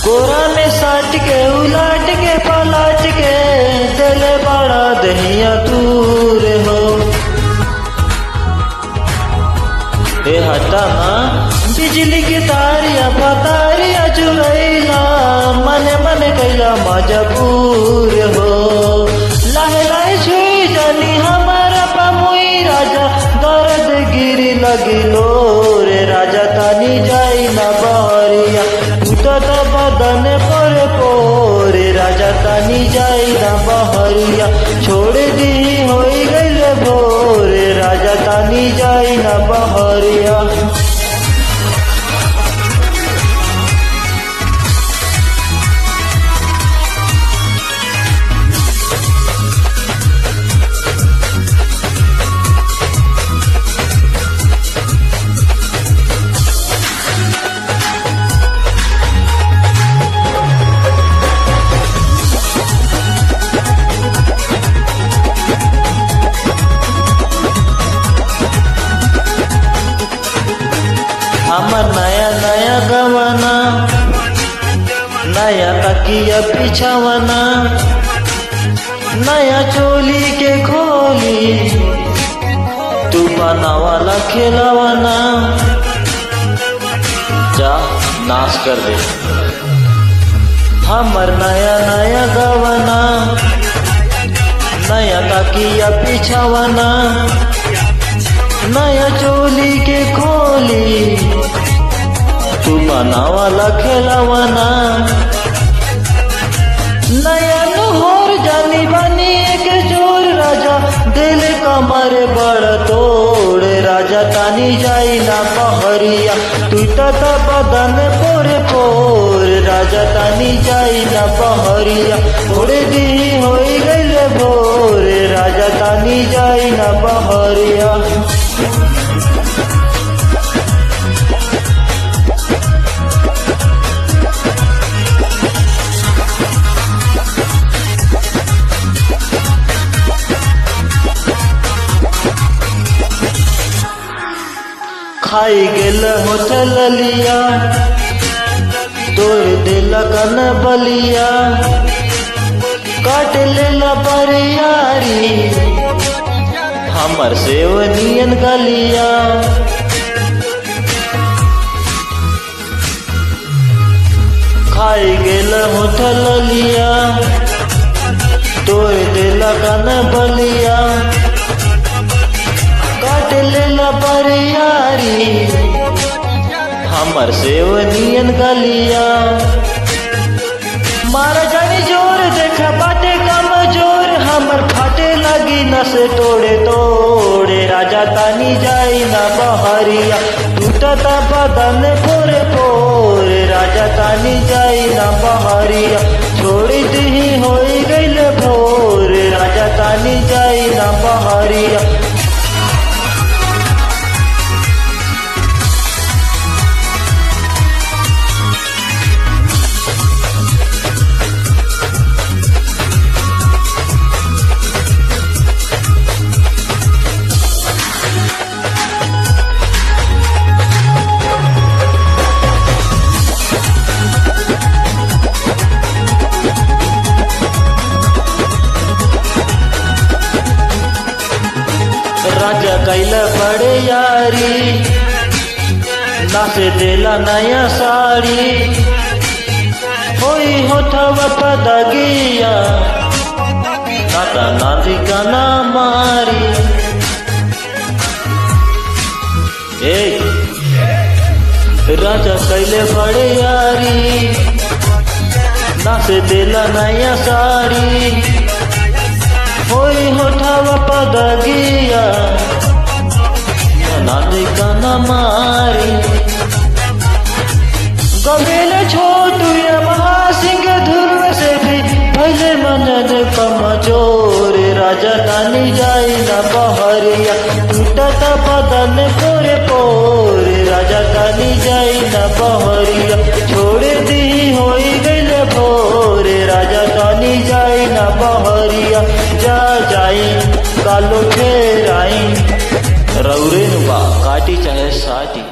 कोरा में साट के उलाट के पलाट के दिल बड़ा दहिया दूर हो। ए हटा ना बिजली के तारिया पतारिया चुरैला मन मन कैला मजबूर हो। लाहे लाहे छुई जानी हमारा पमुई राजा दर्द गिरी लगिलो रे राजा तानी जाई ना बहरिया टूटत बदन पर पोरे राजा तानी जाई ना बहरिया छोड़ दी होई गइल भोरे राजा तानी जाई ना बहरिया। हमर नया नया गवाना नया तकिया बिछावना नया चोली के खोली तू बनावाला खेलावना जा नाश कर दे। हमर नया नया गवाना नया तकिया बिछावना नया चोली के खोली तू बनावाला खेलावना। नया नोहर जानी बानी एक चोर राजा दिल कमर बड़ तोड़ राजा तानी जाई ना पहरिया टूटत बदन पोर पोर राजा तानी जाई ना पहरिया छोड़ दी होई गइल भोर राजा तानी जाई ना बहरिया। खाई गेल होटल लिया तोड़ दिल कन बलिया काट लेला बरियारी हमर सेवनियन गलिया। खाई गेल होटल लिया तोड़ दिल कन बलिया काट लेला बरियारी हमर सेवनियन गलिया। मारा जानी जोर देखा बाटे कम जोर हमर फाटे लगी नस तोड़े तोड़े राजा तानी जाई ना बहरिया टूटत बदन पोरे पोरे राजा तानी जाई ना बहरिया छोड़ दी होई गइल भोर राजा तानी जाई ना बहरिया। राजा कैल बड़े यारी नाच देला नया साड़ी होई होठव पदगिया नाता नादी का ना मारी। ए राजा कैले बड़े यारी नाच देला नया साड़ी होई होठव पदगिया नादी का ना मारी। गवेल छोटू या महासिंह ध्रुव से भी भले मनन कमजोर राजा तानी जाई ना बहरिया टूटत बदन पोरे पोरे राजा तानी जाई ना बहरिया छोड़ दी होई गइल भोरे राजा तानी जाई ना बहरिया जा जाई कालो ठेराई रौरे नुबा काटी चाहे साटी।